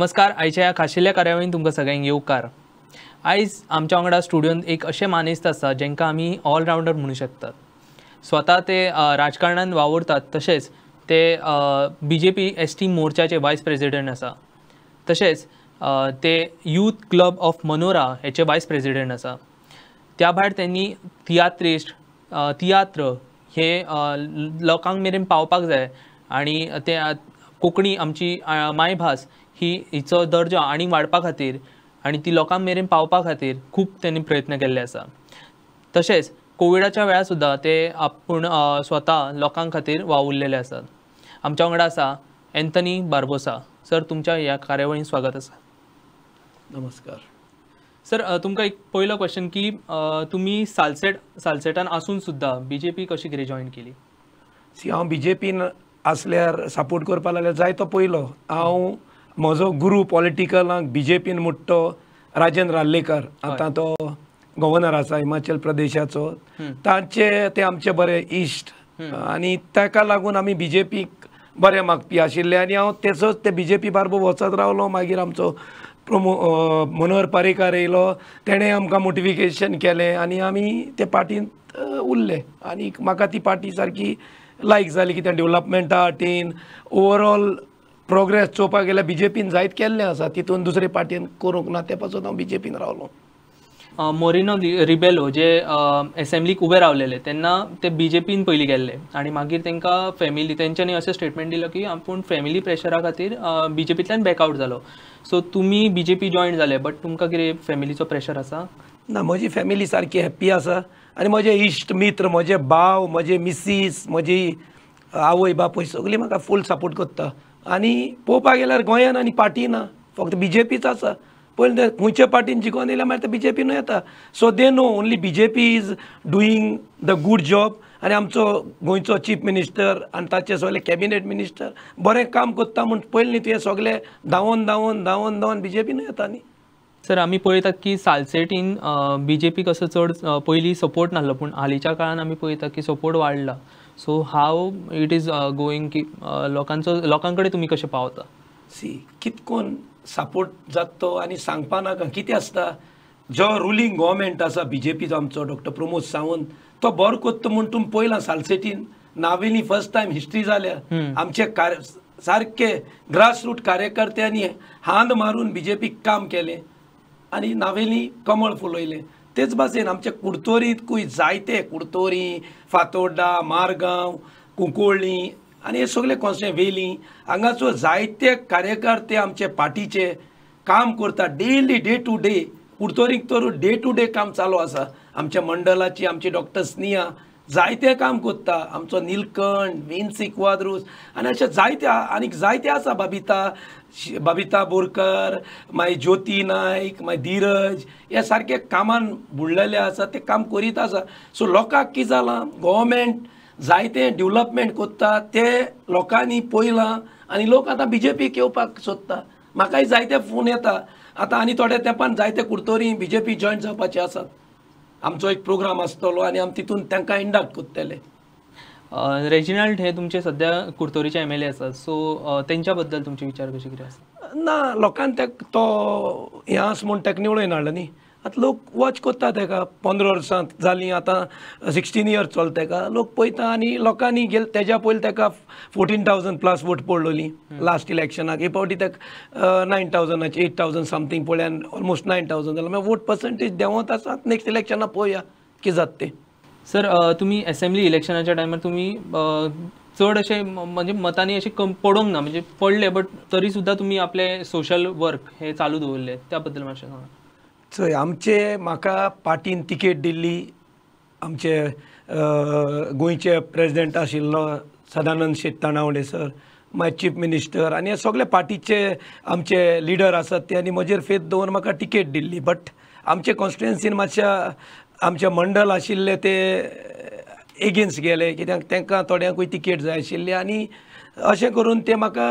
नमस्कार, आयच्या ह्या खाशेल्या कार्यावळीन तुमकां सगळ्यांक येवकार. आयज आमच्या वांगडा स्टुडियोन एक अशें मानेस्त आसा जेंकां आमी ऑलरावंडर म्हणू शकतात. स्वता ते राजकारणान वावुरतात, तशेंच ते बीजेपी एस टी मोर्चाचे वायस प्रेजिडेंट आसा, तशेंच ते यूथ क्लब ऑफ मनोरा हेचे वायस प्रेजिडेंट आसा. त्या भायर त्यांनी तियात्रिस्ट तियात्र हे लोकांक मेरेन पावपाक जाय आनी ते कोंकणी आमची मायभास ही हिचो दर्जो आनी वाडपा खातीर आनी ती लोकां मेरेन पावपा खातीर खूब त्यांनी प्रयत्न केल्ले आसा. तशेंच कोविडाच्या वेळार सुद्दां ते आपूण स्वता लोकां खातीर वावुरलेले आसात. आमच्या वांगडा आसा एंथनी बार्बोसा सर. तुमच्या ह्या कार्यावळीन स्वागत आसा. नमस्कार सर. तुमकां एक पयलो क्वेश्चन की तुमी सालसेटान आसून सुद्दां बीजेपी कशी कितें जॉयन केली? सी, हांव बीजेपीन आसल्यार सपोर्ट करपाक लागल्यार जायतो पयलो. हांव म्हजो गुरू पॉलिटिकलाक बीजेपीन म्हणटा तो राजेंद्र आर्लेकर, आतां तो गव्हर्नर आसा हिमाचल प्रदेशाचो. तांचे ते आमचे बरे इश्ट आनी ताका लागून आमी बीजेपीक बरे मागपी आशिल्ले आनी हांव तेचोच ते बीजेपी बारबोर वचत रावलो. मागीर आमचो मनोहर पर्रीकार येयलो, तेणें आमकां मोटिफिकेशन केलें आनी आमी ते पार्टींत उरले आनी म्हाका ती पार्टी सारकी लायक जाली. कित्याक डेवलपमेंटा वाटेन ओवरऑल प्रोग्रेस चोवपाक गेल्यार बीजेपीन जायत केल्लें आसा, तितून दुसरे पार्टीन करूंक ना, ते पासून हांव बीजेपीन रावलो. मोरिनो रिबेलो जे एसेंब्लीक उबे रावलेले तेन्ना ते बीजेपीन पयलीं गेल्ले आनी मागीर तांकां फॅमिली तेंच्यांनी अशें स्टेटमेंट दिलो की आपूण फॅमिली प्रेशरा खातीर बीजेपींतल्यान बॅकआवट जालो. सो तुमी बीजेपी जॉयन जाले, बट तुमकां कितें फॅमिलीचो प्रेशर आसा? ना, म्हजी फॅमिली सारकी हॅप्पी आसा आनी म्हजे इश्ट मित्र, म्हजे भाव, म्हजे मिसीस, म्हजी आवय बापूय सगळीं म्हाका फूल सपोर्ट करता. आनी पळोवपाक गेल्यार गोंयान आनी पार्टी ना, फक्त बीजेपीच आसा. पयलीं ते खंयचे पार्टीन जिखोन येयल्यार मागीर ते बीजेपीनूय येता. So they know only BJP is doing the good job. आनी आमचो गोंयचो चीफ मिनिस्टर आनी ताचे सगळे कॅबिनेट मिनिस्टर बरें काम करता म्हूण पयलीं न्ही तुवें सगळे धांवोन धांवोन धांवोन धांवोन बीजेपीनूय येता न्ही. सर, आमी पळयतात की सालसेटीन बीजेपी कसो चड पयलीं सपोर्ट नासलो, पूण हालींच्या काळान आमी पळयतात की सपोर्ट वाडला. So how it is going की लोकांचो लोकां कडेन तुमी कशें पावता? सी, कितकोन सपोर्ट जाता तो आनी सांगपा नाका. कितें आसता, जो रुलींग गव्हर्मेंट आसा बीजेपीचो आमचो डॉक्टर प्रमोद सावंत, तो बरो कोत्ता म्हूण तुमी पळयलां सालसेटीन नावेली फर्स्ट टायम हिस्ट्री जाल्या. आमचे सारके ग्रासरूट कार्यकर्त्यांनी हात मारून बीजेपीक काम केलें आनी नावेली कमळ फुलयलें. तेच भाशेन आमच्या कुडतोरींतकूय जायते, कुडतोरी, फातोर्डा, मारगांव, कुंकोळ्ळी आनी हे सगळे कॉन्स्टिट्युएंट वेली हांगाचो जायते कार्यकर्ते आमचे पार्टीचे काम करता डेली, डे टू डे. कुडतोरीक तर डे टू डे काम चालू आसा. आमच्या मंडळाची आमची डॉक्टर स्नेहा जायते काम करता, आमचो निलकंठ, विन्सी क्वाद्रूस आनी अशे जायते आनीक जायते आसा. बबिता बोरकर, मागीर ज्योती नायक, मागीर धीरज, हे सारके कामान बुडलेले आसा, ते काम करीत आसा. सो लोकांक कितें जालां, गव्हर्मेंट जायते डेवलपमेंट करता ते लोकांनी पळयलां आनी लोक आतां बीजेपीक येवपाक सोदता. म्हाकाय जायते फोन येता आतां आनी थोड्या तेंपान जायते कुडतोरी बीजेपी जॉयन जावपाचे आसात. आमचो एक प्रोग्राम आसतलो आनी आमी तितून तांकां इंडक्ट करतले. रेजिनाल्ड हे तुमचे सद्या कुडतोरीचे एमएलए आसात, सो तेंच्या बद्दल तुमचे विचार कशे कितें आसा? ना, लोकांक तेका तो हें आसा म्हूण ताका निवडून हाडला न्ही. आतां लोक वॉच करता तेका, 15 वर्सां जालीं आतां 16 इयर्स चलता तेका, लोक पळयता आनी लोकांनी गेल तेज्या पयलीं तेका 14,000 प्लस वोट पडलोली लास्ट इलेक्शनाक. हे फावटी तेका 9,000 8,000 समथींग पडले आनी ऑलमोस्ट 9,000 जालें. मागीर वोट पर्संटेज देंवत आसा. नेक्स्ट इलेक्शनाक पळोवया कितें जाता तें. सर, तुमी एसेंब्ली इलेक्शनाच्या टायमार तुमी चड अशें म्हणजे मतांनी अशें पडोंक ना, म्हणजे पडले बट तरी सुद्दां तुमी आपले सोशल वर्क हे चालू दवरले, त्या बद्दल मातशें सांगा. चोय, आमचे म्हाका पार्टीन तिकेट दिल्ली आमचे गोंयचे प्रेजिडेंट आशिल्लो सदानंद शेट तानावडे सर, मागीर चीफ मिनिस्टर आनी हे सगळे पार्टीचे आमचे लिडर आसात ते आनी म्हजेर फेथ दवरून म्हाका तिकेट दिल्ली. बट आमचे कॉन्स्टिट्युएन्सीन मातशा आमचे मंडळ आशिल्ले ते एगेन्स्ट गेले, कित्याक तांकां थोड्यांकूय तिकेट जाय आशिल्ली आनी अशें करून ते म्हाका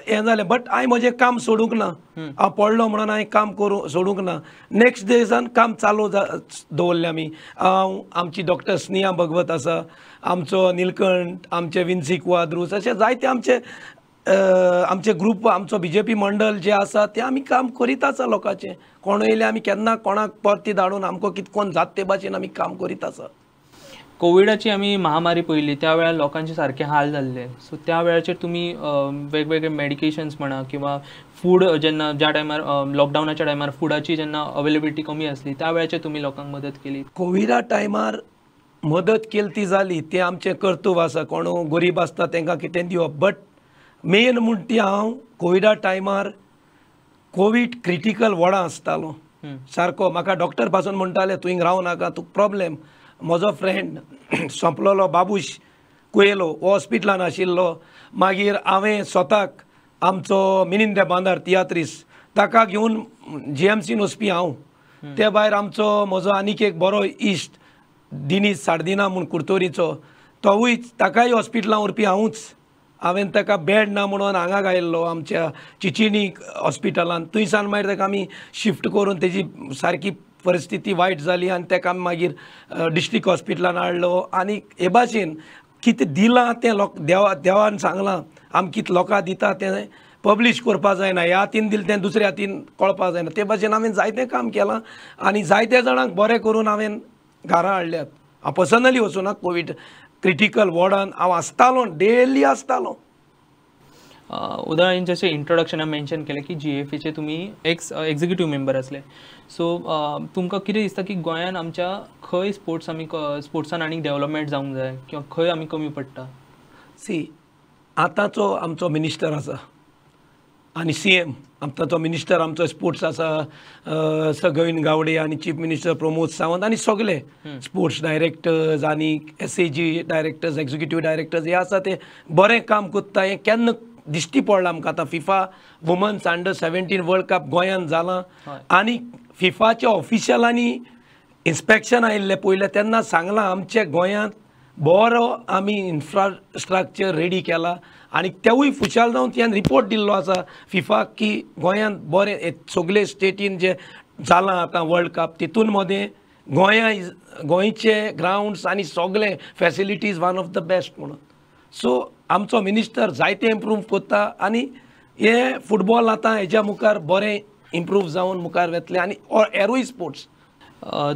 हें जालें. बट हांवें म्हजें काम सोडूंक ना, हांव पडलो म्हणून हांवें काम करूं सोडूंक ना. नेक्स्ट डेजान काम चालू दवरलें आमी. हांव, आमची डॉक्टर स्नेहा भगवत आसा, आमचो निलकंठ, आमचे विन्सी क्वाद्रूस, अशे जायते आमचे आमचे ग्रूप आमचो बीजेपी मंडळ जे आसा ते आमी काम करीत आसा लोकांचें. कोण येयले आमी केन्ना कोणाक परती धाडून आमकां कितकोन जाता ते भाशेन आमी काम करीत आसा. कोविडाची आमी महामारी पळयली त्या वेळार लोकांचे सारके हाल जाल्ले. सो त्या वेळाचेर तुमी वेगवेगळे मेडिकेशन्स म्हणा किंवा फूड जेन्ना ज्या टायमार लॉकडावनाच्या टायमार फुडाची जेन्ना अवेलेबिलिटी कमी आसली त्या वेळाचेर तुमी लोकांक मदत केली. कोविडा टायमार मदत केली ती जाली, तें आमचें कर्तव्य आसा. कोण गरीब आसता तांकां कितें दिवप, बट मेन म्हूण ती हांव कोविडा टायमार कोवीड क्रिटिकल वॉर्डां आसतालो सारको. म्हाका डॉक्टर पासून म्हणटाले तूं हिंग रावं नाका, तुका प्रॉब्लेम. म्हजो फ्रेंड सोंपलोलो बाबूश कुयेलो हो हॉस्पिटलान आशिल्लो. मागीर हांवें स्वताक आमचो मिनिंद बांदार तियात्रीस ताका घेवन जीएमसीन वचपी हांव. ते भायर आमचो म्हजो आनीक एक बरो इश्ट दिनीस सार्दिना म्हूण कुर्तोरीचो, तोवूय ताकाय हॉस्पिटलान व्हरपी हांवूच. हांवें ताका बेड ना म्हणून हांगा घायल्लो आमच्या चिचिनी हॉस्पिटलान. थंयसान मागीर ताका आमी शिफ्ट करून तेजी सारकी परिस्थिती वायट जाली आनी ताका आमी मागीर डिस्ट्रिक्ट हॉस्पिटलान हाडलो. आनी हे भाशेन कितें दिलां तें लोक देवान सांगलां आमी कितें लोकांक दिता तें पब्लीश करपा जायना, ह्या हातीन दिलें तें दुसऱ्या हातीन कळपा जायना. ते भाशेन हांवें जायतें काम केलां आनी जायत्या जाणांक बरें करून हांवें घरा हाडल्यात. हांव पर्सनली वचूना कोवीड क्रिटिकल वॉर्डान हांव आसतालो, डेली आसतालो. उदाहरण जशें इंट्रोडक्शनान मेन्शन केलें की जीएफएचे तुमी एक्स एक्झिक्युटीव मेंबर आसले. सो तुमकां कितें दिसता की गोंयान आमच्या खंय स्पोर्ट्स आमी स्पोर्ट्सान आनीक डेव्हलपमेंट जावंक जाय किंवा खंय आमी कमी पडटा? सी, आतांचो आमचो मिनिस्टर आसा आनी सीएम आतांचो मिनिस्टर आमचो स्पोर्ट्स आसा सर गोविंद गावडे आनी चीफ मिनिस्टर प्रमोद सावंत आनी सगळे स्पोर्ट्स डायरेक्टर्स आनी SAG directors, executive directors हे आसा ते बरें काम करता. हें केन्ना दिश्टी पडलां आमकां आतां FIFA womens under 17 world cup गोंयांत जालां आनी फिफाच्या ऑफिशियलांनी इन्स्पेक्शन आयिल्लें पळयलें तेन्ना सांगलां आमच्या गोंयांत बरो आमी इन्फ्रास्ट्रक्चर रेडी केला आनी तेवूय फुशाल जावन त्यान रिपोर्ट दिल्लो आसा फिफाक की गोंयांत बरें सगळे स्टेटीन जे जालां आतां वर्ल्ड कप तितून मदें गोंया गोंयचे ग्रावंड्स आनी सगळे facilities one of the best म्हणून. सो आमचो मिनिस्टर जायते इम्प्रूव करता आनी हे फुटबॉल आतां हेज्या मुखार बरें इम्प्रूव जावन मुखार वेतलें आनी हेरूय स्पोर्ट्स.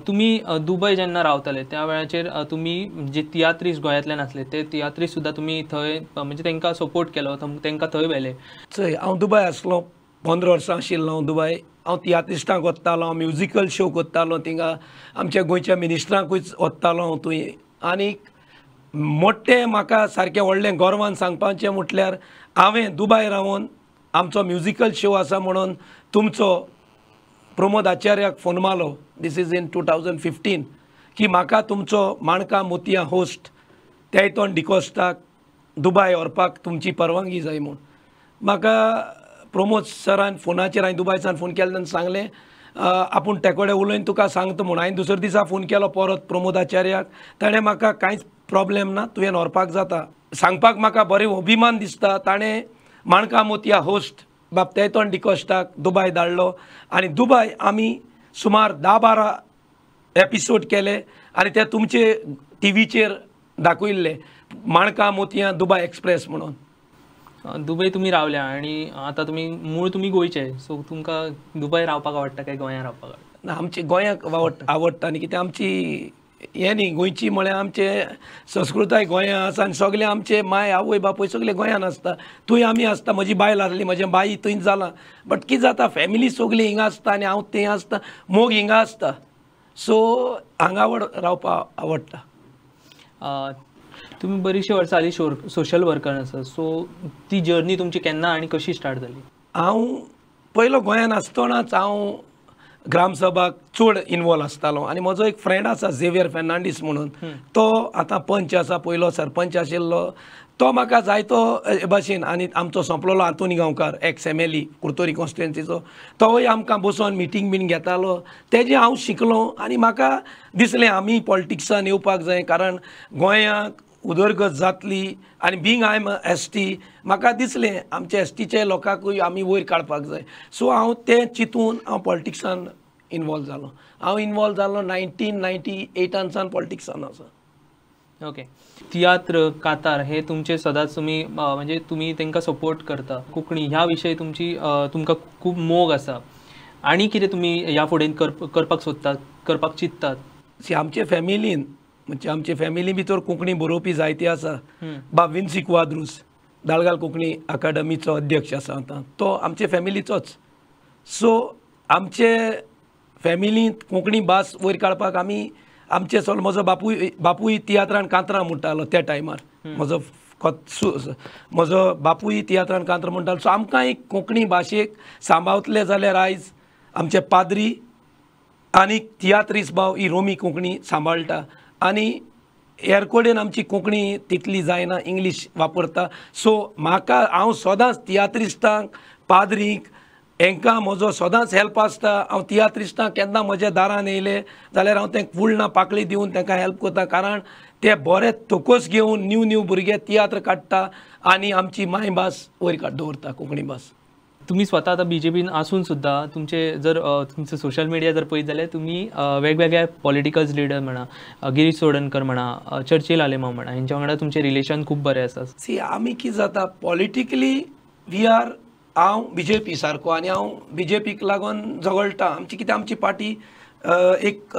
तुमी दुबय जेन्ना रावताले त्या वेळाचेर तुमी जे तियात्रीस गोंयांतल्यान आसले ते तियात्रीस सुद्दां तुमी थंय म्हणजे तांकां सपोर्ट केलो, तांकां थंय व्हेले. चोय, हांव दुबय आसलो 15 वर्सां आशिल्लो हांव दुबय. हांव तियात्रिस्टांक वतालो, हांव म्युजिकल शो करतालो थिंगा, आमच्या गोंयच्या मिनिस्टरांकूय वतालो हांव थंय. आनी मोठें म्हाका सारकें व्हडलें गर्वान सांगपाचें म्हटल्यार हांवें दुबय रावन आमचो म्युजिकल शो आसा म्हणून तुमचो प्रमोद आचार्याक फोन मारलो, this is in 2015, की म्हाका तुमचो माणकां मोतयां होस्ट तेयतोन डिकोस्टाक दुबय व्हरपाक तुमची परवानगी जाय म्हूण. म्हाका प्रमोद सरान फोनाचेर हांवें दुबयच्यान फोन केलो तेन्ना सांगलें आपूण ते कडेन उलोवन तुका सांगता म्हूण. हांवें दुसऱ्या दिसा फोन केलो परत प्रमोद आचार्याक, ताणें म्हाका कांयच प्रॉब्लेम ना, तुवें व्हरपाक जाता. सांगपाक म्हाका बरें अभिमान दिसता, ताणें माणकां मोतयां होस्ट बाब तेयतोन डिकोस्टाक दुबय धाडलो आनी दुबय आमी सुमार 10-12 एपिसोड केले आनी ते तुमचे टीव्हीचेर दाखयल्ले, माणकां मोतयां दुबय एक्सप्रेस म्हणून. दुबय तुमी रावल्या आनी आतां तुमी मूळ तुमी गोंयचे, सो तुमकां दुबय रावपाक आवडटा काय गोंयांत रावपाक आवडटा? ना, आमचे गोंयाक आवडटा आनी कितें आमची हें न्ही गोंयची म्हळ्यार आमचे संस्कृताय गोंयांत आसा आनी सगळे आमचे माय आवय बापूय सगळे गोंयांत आसता, थंय आमी आसता. म्हजी बायल आसली, म्हजें बाई थंयच जालां, बट कितें जाता फॅमिली सगळी हिंगा आसता आनी हांव थंय आसता, मोग हिंगा आसता. सो हांगा रावपाक आवडटा. तुमी बरीचशीं वर्सां जालीं सोशल वर्कर आसा, सो ती जर्नी तुमची केन्ना आनी कशी स्टार्ट जाली? हांव पयलो गोंयांत आसतनाच हांव ग्रामसभाक चड इनवॉल्व आसतालो आनी म्हजो एक फ्रेंड आसा झेवियर फेर्नांडीस म्हणून, तो आतां पंच आसा, पयलो सरपंच आशिल्लो, तो म्हाका जायतो हे भाशेन. आनी आमचो सोंपलोलो Antony Gaonkar ex MLA Curtorim कॉन्स्टिट्युएन्सीचो, तोवूय आमकां बसोन मिटींग बीन घेतालो. तेजें हांव शिकलो आनी म्हाका दिसलें आमी पॉलिटिक्सान येवपाक जाय, कारण गोंयांक उदरगत जातली. आनी being I am ST, म्हाका दिसलें आमच्या एसटीचे लोकांकूय आमी वयर काडपाक जाय. सो हांव तें चिंतून हांव पॉलिटिक्सान इनवॉल्व जालो. हांव इनवॉल्व जालो 1998 सावन पॉलिटिक्सान आसा. ओके, तियात्र कातार हे तुमचे सदांच तुमी म्हणजे तुमी तांकां सपोर्ट करता. कोंकणी ह्या विशय तुमची तुमकां खूब मोग आसा. आनी कितें तुमी ह्या फुडें करपाक सोदतात, करपाक चिंततात? आमचे फॅमिलीन म्हणजे आमचे फॅमिली भितर कोंकणी बरोवपी जायते आसा. बाब विन्सी कुआद्रुस दाळगाल कोंकणी अकादमीचो अध्यक्ष आसा आतां, तो आमचे फॅमिलीचोच. सो आमचे फॅमिलींत कोंकणी भास वयर काडपाक आमी आमचे सोल म्हजो बापूय तियात्रान कांतरां म्हणटालो त्या टायमार, म्हजो म्हजो बापूय तियात्रान कांतरां म्हणटालो. सो आमकां एक कोंकणी भाशेक सांबाळतले जाल्यार आयज आमचे पाद्री आनी तियात्रीस भाव ही रोमी कोंकणी सांबाळटा आनी हेर कडेन आमची कोंकणी तितली जायना, इंग्लीश वापरता. सो म्हाका हांव सदांच तियात्रिस्तांक पाद्रींक हेंकां म्हजो सदांच हेल्प आसता. हांव तियात्रिस्तांक केन्ना म्हज्या दारान येयले जाल्यार हांव तांकां फुलना पाकळी दिवन तांकां हेल्प करता, कारण ते बरे तोकोस घेवन न्यू न्यू भुरगे तियात्र काडटा आनी आमची मायभास वयर दवरता कोंकणी भास. तुमी स्वता आतां बीजेपीन आसून सुद्दां तुमचे जर तुमचे सोशल मिडिया जर पळयत जाल्यार तुमी वेगवेगळ्या पॉलिटिकल लिडर म्हणा, गिरीश चोडणकर म्हणा, चर्चिल आलेमांव म्हणा, हेंच्या वांगडा तुमचें रिलेशन खूब बरें आसा. सी आमी कितें जाता पॉलिटिकली we are, हांव बीजेपी सारको आनी हांव बीजेपीक लागून झगडटा. आमची कितें आमची पार्टी एक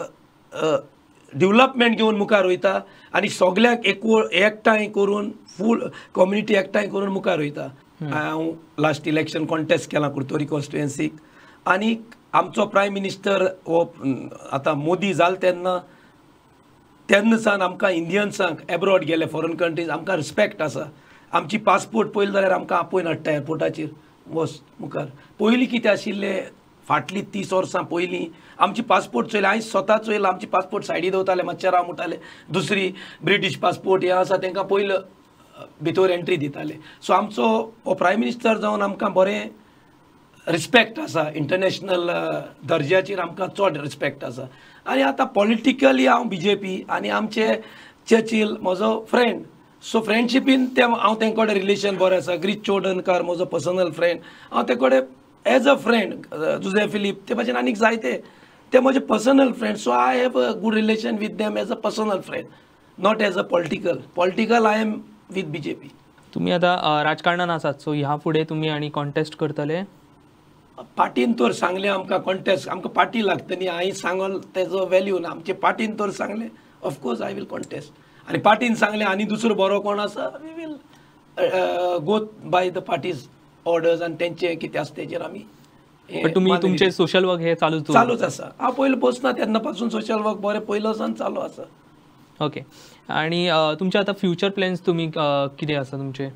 डेवलपमेंट घेवन मुखार वयता आनी सगल्यांक एकठांय करून फूल कम्युनिटी एकठांय करून मुखार वयता. हांव लास्ट इलेक्शन कॉन्टेस्ट केलां कुर्तोरी कॉन्स्टिट्युएन्सीक आनी आमचो प्रायम मिनिस्टर हो आतां मोदी जालो तेन्ना तेन्ना सावन आमकां इंडियन्सांक एब्रॉड गेले फॉरेन कंट्रीज आमकां रिस्पेक्ट आसा. आमची पासपोर्ट पळयली जाल्यार आमकां आपोवन हाडटा एअरपोर्टाचेर वच मुखार. पयलीं कितें आशिल्लें फाटलीं 30 वर्सां पयलीं आमची पासपोर्ट चोयले, हांवें स्वता चोयलां, आमची पासपोर्ट सायडी दवरताले मातशें राव म्हणटाले, दुसरी ब्रिटीश पासपोर्ट हें आसा तांकां पयलो भितर एंट्री दिताले. सो आमचो हो प्रायम मिनिस्टर जावन आमकां बरें रिस्पेक्ट आसा, इंटरनॅशनल दर्ज्याचेर आमकां चड रिस्पेक्ट आसा. आनी आतां पॉलिटिकली हांव बीजेपी आनी आमचे चर्चिल म्हजो फ्रेंड, सो फ्रेंडशिपीन ते हांव तेंचे कडेन रिलेशन बरें आसा. गिरीश चोडणकर म्हजो पर्सनल फ्रेंड, हांव ते कडेन as a friend, Jose Philip ते भाशेन आनीक जायते ते म्हजे personal friend. So I have a good relation with them as a personal friend, not as a political. Political I am with BJP. तुम्ही आता राजकारणान आसात, सो ह्या फुडें तुमी आनी कॉन्टेस्ट करतले? पार्टीन तर सांगलें आमकां कॉन्टेस्ट, आमकां पार्टी लागता न्ही, हांवें सांगल तेजो वेल्यू ना. आमचे पार्टीन तर सांगलें of course I will contest, आनी पार्टीन सांगलें आनी दुसरो बरो कोण आसा we will go by the party's orders आनी तेंचे कितें आसा तेजेर आमी. तुमी तुमचे सोशल वर्क हे चालूच चालूच आसा. हांव पयलो बसना तेन्ना पासून सोशल वर्क बरें पयलो सावन चालू आसा. ओके, आनी तुमचे आतां फ्युचर प्लॅन्स तुमी कितें आसा तुमचे?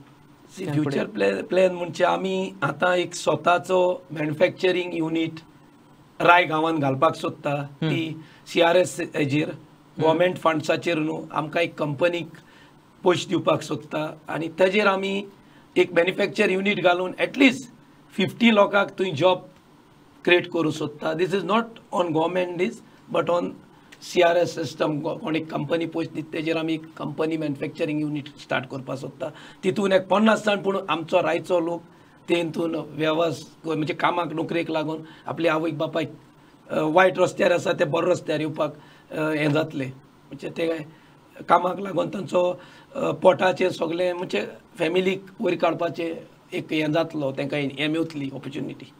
फ्युचर प्लॅन म्हणजे आमी आतां एक स्वताचो मॅन्युफॅक्चरींग युनीट राय गांवांत घालपाक सोदता. ती CRS हेजेर गव्हर्मेंट फंड्साचेर न्हू आमकां एक कंपनीक पयशे दिवपाक सोदता आनी तेजेर आमी एक मॅन्युफॅक्चर युनीट घालून एटलिस्ट 50 लोकांक थंय जॉब क्रिएट करूंक सोदता. This is not on government this but on CRS system. कोण एक कंपनी पयशे दिता तेजेर आमी एक कंपनी मॅन्युफॅक्चरींग युनीट स्टार्ट करपाक सोदता. तितून एक 50 जाण पूण आमचो रायचो लोक तेतून वेवस म्हणजे कामाक नोकरेक लागून आपल्या आवयक बापायक वायट रस्त्यार आसा ते बरे रस्त्यार येवपाक हें जातलें. म्हणजे ते कामाक लागून तांचो पोटाचें सगळें म्हणजे फॅमिलीक वयर काडपाचें एक हें जातलो, तांकां हें मेवतली ऑपॉर्च्युनिटी.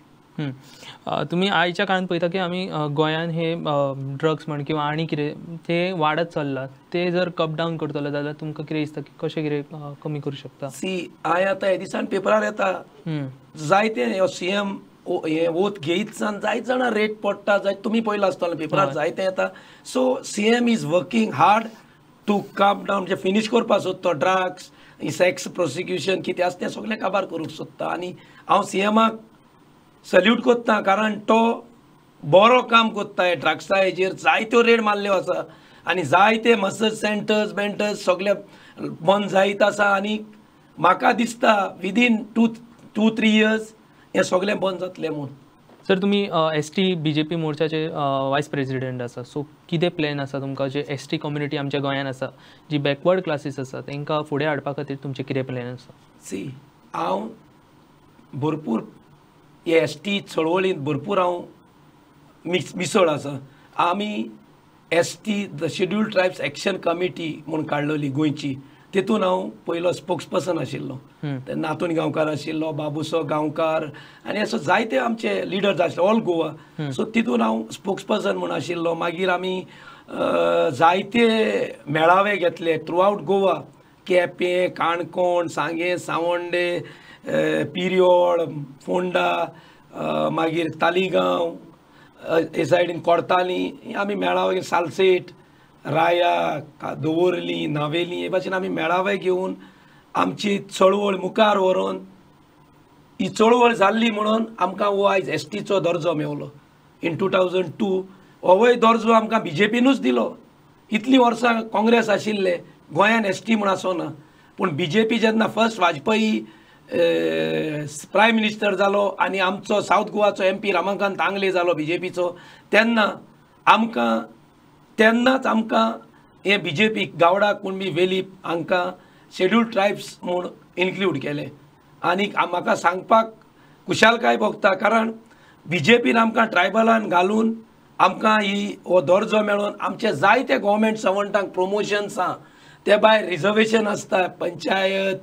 तुमी आयच्या काळान पळयता की आमी गोंयान हे ड्रग्स म्हण किंवा आनी कितें ते वाडत चल्ला, ते जर कप डावन करतले जाल्यार तुमकां कितें दिसता की कशें कितें कमी करूं शकता? सी हांवें आतां हे दिसान पेपरार येता जायते CM हे ओत घेयत सान जायत जाणां रेट पडटा, जायत तुमी पळयलां आसतलें पेपरार जायतें येता. So CM is working hard to calm down, म्हणजे फिनीश करपाक सोदता ड्रग्स, सेक्स प्रोसिक्युशन कितें आसा तें सगळें काबार करूंक सोदता. आनी हांव CMाक सल्यूट करता कारण तो बरो काम करता. ड्रग्सा हेजेर जायत्यो रेड मारल्यो आसा आनी जायते मसाज सेंटर्स बेंटर्स सगळे बंद जायत आसा. आनी म्हाका दिसता विदीन 2-3 इयर्स हें सगळें बंद जातलें म्हूण. सर तुमी ST BJP मोर्चाचे वायस प्रेसिडेंट आसा, सो कितें प्लॅन आसा तुमकां जे ST community आमच्या गोंयान आसा, जी बॅकवर्ड क्लासीस आसा तांकां फुडें हाडपा खातीर तुमचें कितें प्लॅन आसा? सी हांव भरपूर हे ST चळवळींत भरपूर हांव मिसळ आसा. आमी S T the scheduled tribes action committee म्हूण काडलेली गोंयची, तितून हांव पयलो स्पोक्सपर्सन आशिल्लो. तेन्ना आतून गांवकार आशिल्लो, बाबुसो गांवकार आनी असो जायते आमचे लिडर्स आशिल्ले ऑल गोवा. सो तितून हांव स्पोक्सपर्सन म्हूण आशिल्लो. मागीर आमी जायते मेळावे घेतले थ्रू आवट गोवा, केपें, काणकोण, सांगें, सावंडे, पिरियोळ, फोंडा, मागीर तालिगांव हे सायडीन कोडताली आमी मेळावे, सालसेट, राया, दवर्ली, नावेली हे भाशेन आमी मेळावे घेवन आमची चळवळ मुखार व्हरून ही चळवळ जाल्ली म्हणून आमकां हो आयज एस टीचो दर्जो मेवलो इन 2002. होवूय दर्जो आमकां बीजेपीनूच दिलो. इतलीं वर्सां काँग्रेस आशिल्ले, गोंयान एस टी म्हूण आसोना, पूण बीजेपी जेन्ना फर्स्ट वाजपेयी प्रायम मिनिस्टर जालो आनी आमचो सावथ गोवाचो एम पी रमाकांत आंगले जालो बीजेपीचो, तेन्ना आमकां तेन्नाच आमकां हे बीजेपी गावडा कुणबी वेलीप हांकां शेड्युल्ड ट्रायब्स म्हूण इन्क्लूड केलें. आनी म्हाका सांगपाक खुशालकाय भोगता, कारण बीजेपीन आमकां ट्रायबलान घालून आमकां ही हो दर्जो मेळोन आमचे जायते गोवोरमेंट सर्वंटांक प्रोमोशन्स आहा, ते भायर रिजर्वेशन आसता, पंचायत,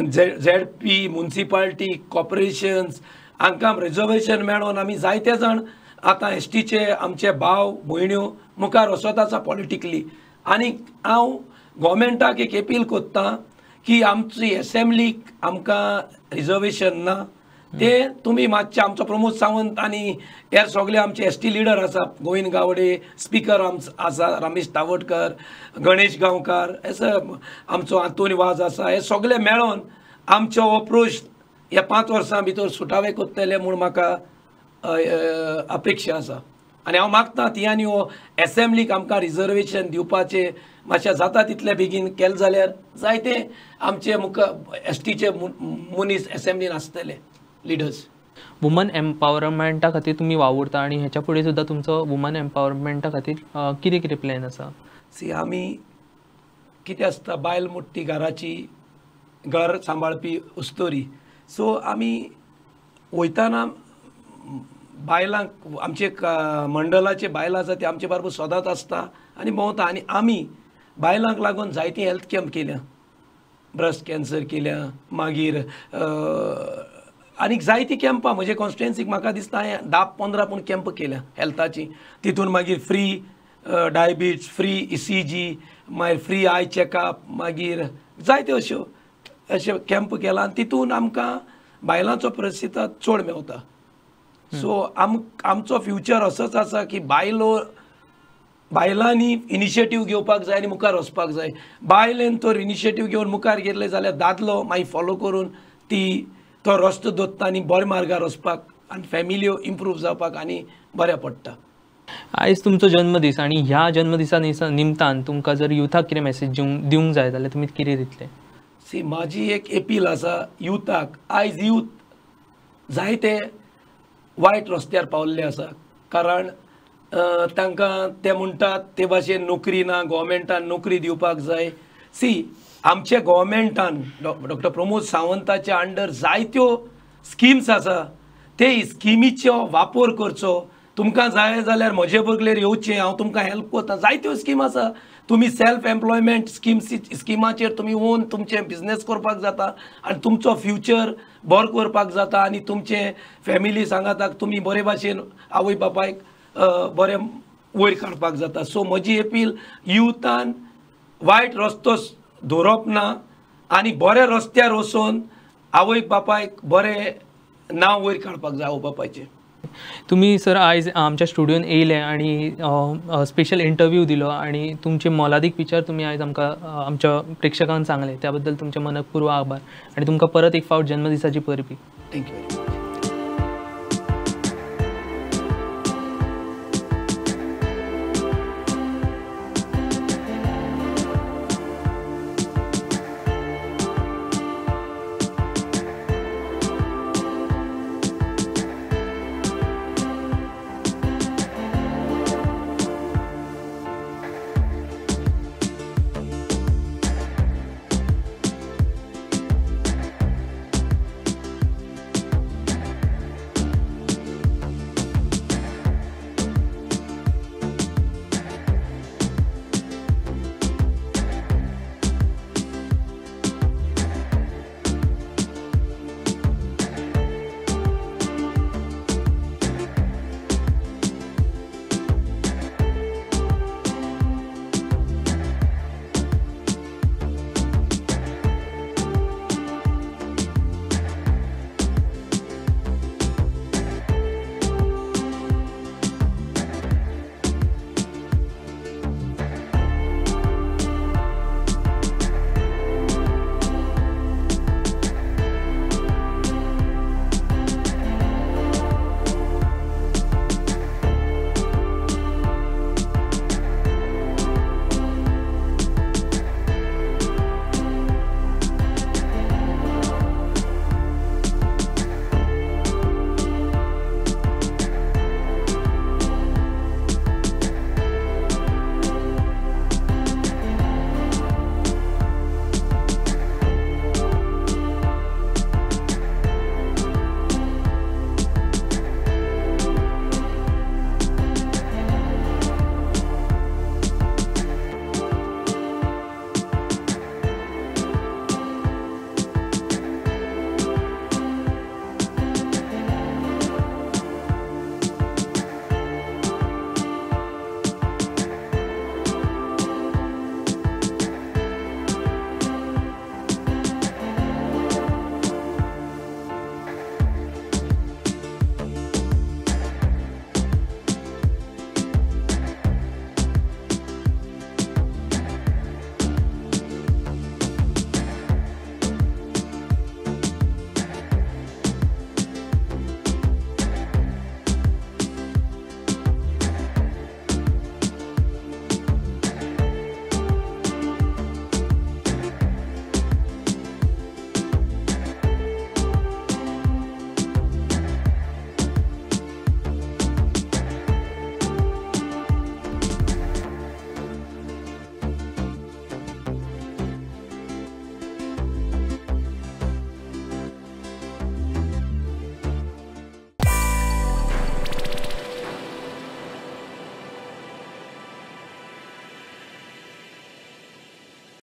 झेडपी, मुन्सिपाल्टी, कॉर्पोरेशन्स हांकां रिजर्वेशन मेळोन आमी जायते जाण आतां एस टीचे आमचे भाव भयण्यो मुखार वचत आसा पॉलिटिकली. आनी हांव गोवोरमेंटाक एक अपील कोत्ता की आमची एसेंब्लीक आमकां रिजर्वेशन ना, ते तुमी मातशे आमचो प्रमोद सावंत आनी हेर सगळे आमचे एस टी लिडर आसा, गोविंद गावडे स्पिकर आसा, रमेश तावडकर, गणेश गांवकार, आमचो आंतोनी वाज आसा, हे सगळे मेळोन आमचो हो प्रश्न ह्या 5 वर्सां भितर सुटावे करतले म्हूण म्हाका अपेक्षा आसा. आनी हांव मागता ती आनी हो एसेंब्लीक आमकां रिजर्वेशन दिवपाचें मातशें जाता तितले बेगीन केलें जाल्यार जायते आमचे मुखार एस टीचे मनीस एसेंब्लीन आसतले लिडर्स. वुमन एम्पावरमेंटा खातीर तुमी वावुरता आनी हेच्या फुडें सुद्दां तुमचो वुमन एम्पावरमेंटा खातीर कितें कितें प्लॅन आसा? सी, आमी कितें आसता, बायल मोठी घराची, घर सांबाळपी उस्तोरी. सो आमी वयताना बायलांक आमचे मंडळाचे बायलां आसा ते आमचे बरोबर सदांच आसता आनी भोंवता. आनी आमी बायलांक लागून जायती हेल्थ कॅम्प केल्या, ब्रेस्ट कॅन्सर केल्या, मागीर आनीक जायती कॅम्पां म्हजे कॉन्स्टिट्युएन्सीक म्हाका दिसता हांवें 10-15 पूण कॅम्प केल्या हेल्थाची. तितून मागीर फ्री डायबिटीज, फ्री ECG, मागीर फ्री I checkup, मागीर जायत्यो अश्यो अशे कॅम्प केला आनी तितून आमकां बायलांचो प्रतिसाद चड मेवता. सो आमचो फ्युचर असोच आसा की बायलो बायलांनी इनिशिएटीव घेवपाक जाय आनी मुखार वचपाक जाय. बायलेन तर इनिशिएटीव घेवन मुखार गेले जाल्यार दादलो मागीर फॉलो करून ती तो रस्तो दोत्ता आनी बऱ्या मार्गार वचपाक आनी फॅमिल्यो इम्प्रूव जावपाक आनी बऱ्या पडटा. आयज तुमचो जन्मदीस आनी ह्या जन्मदिसा निमतान तुमकां जर युथाक कितें मॅसेज दिवंक जाय जाल्यार तुमी कितें दितले? सी, म्हाजी एक अपील आसा युथाक. आयज यूथ जायते वायट रस्त्यार पावल्ले आसा, कारण तांकां ते म्हणटात ते भाशेन नोकरी ना, गोवोरमेंटान नोकरी दिवपाक जाय. सी, आमच्या गोवोरमेंटान डॉक्टर प्रमोद सावंताच्या अंडर जायत्यो स्किम्स आसा, ते स्किमीचो वापर करचो. तुमकां जाय जाल्यार म्हजे बगलेर येवचें, हांव तुमकां हेल्प करता. जायत्यो स्कीम आसा, तुमी सेल्फ एम्प्लॉयमेंट स्किमाचेर तुमी ओन तुमचें बिजनेस करपाक जाता आनी तुमचो फ्युचर बरो करपाक जाता आनी तुमचे फॅमिली सांगाताक तुमी बरे भाशेन आवय बापायक बरें वयर काडपाक जाता. सो म्हजी अपील, युथान वायट रस्तो दवरप ना आनी बऱ्या रस्त्यार वचून आवय बापायक बरें नांव वयर काडपाक जाय आवय बापायचें. तुमी सर आयज आमच्या स्टुडियोन येयले आनी स्पेशल इंटरव्यू दिलो आनी तुमचे मोलादीक विचार तुमी आयज आमकां आमच्या प्रेक्षकांक सांगले, त्या बद्दल तुमचे मनपूर्वक आभार आनी तुमकां परत एक फावट जन्मदिसाची परबी. Thank you.